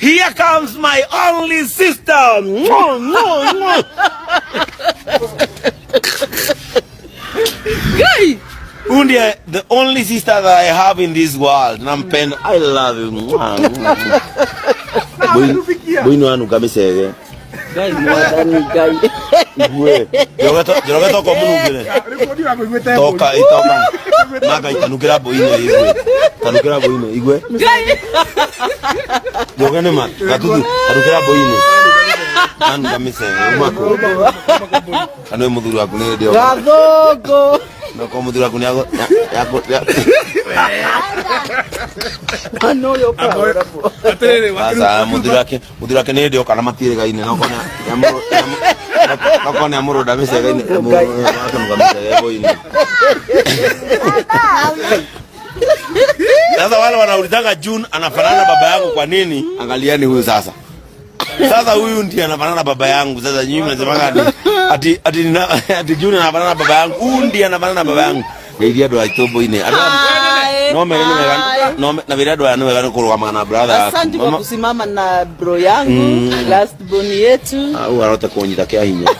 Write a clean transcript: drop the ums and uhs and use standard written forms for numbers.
Here comes my only sister. Mwah, mwah, mwah. Guy! Huyu ndiye the only sister that I have in this world. Nampenda. I love you. Mwah, mwah. Bwino anuka micege. Ngai mwathani Ngai. Igue. Njoroge toka mũnungĩre. Toka itoka. Maka itanukĩra mbũi-inĩ igue. Tanukĩra mbũi-inĩ igue. Ngai. Njoroge nĩ ma. Gatuthu tanukĩra mbũi-inĩ. Anuka mĩcege. Uma kũ. Kana wĩ mũthuri waku nĩ hĩndĩ ĩyo. Gathũngũ. No ko mũthuri waku nĩ agũ Mwana ũyũ ũkaroragwo. Atĩrĩrĩ, Aca mũthuri wake nĩ hĩndĩ oka na matiĩrĩgaine no kona no kona amũrũnda mĩcege-inĩ amũrũnda mĩcege mbũi-inĩ. Sasa wale wanaulizanga June anafanana baba yangu kwa nini? Angalieni huyu sasa. Sasa huyu ndiye anafanana baba yangu. Sasa nyinyi mnasemaga ati ati ati, ati June anafanana baba yangu. Huyu ndiye anafanana baba yangu. Geithia andũ a itũmbũ-inĩ. Hi. No mere nĩ wega no na wĩra andũ aya nĩ wega nĩ kũrũgama na brother yaku. Asante kwa Mama- kusimama na bro yangu last born yetu. Ah, huyu arote kũnyita kĩa hinya.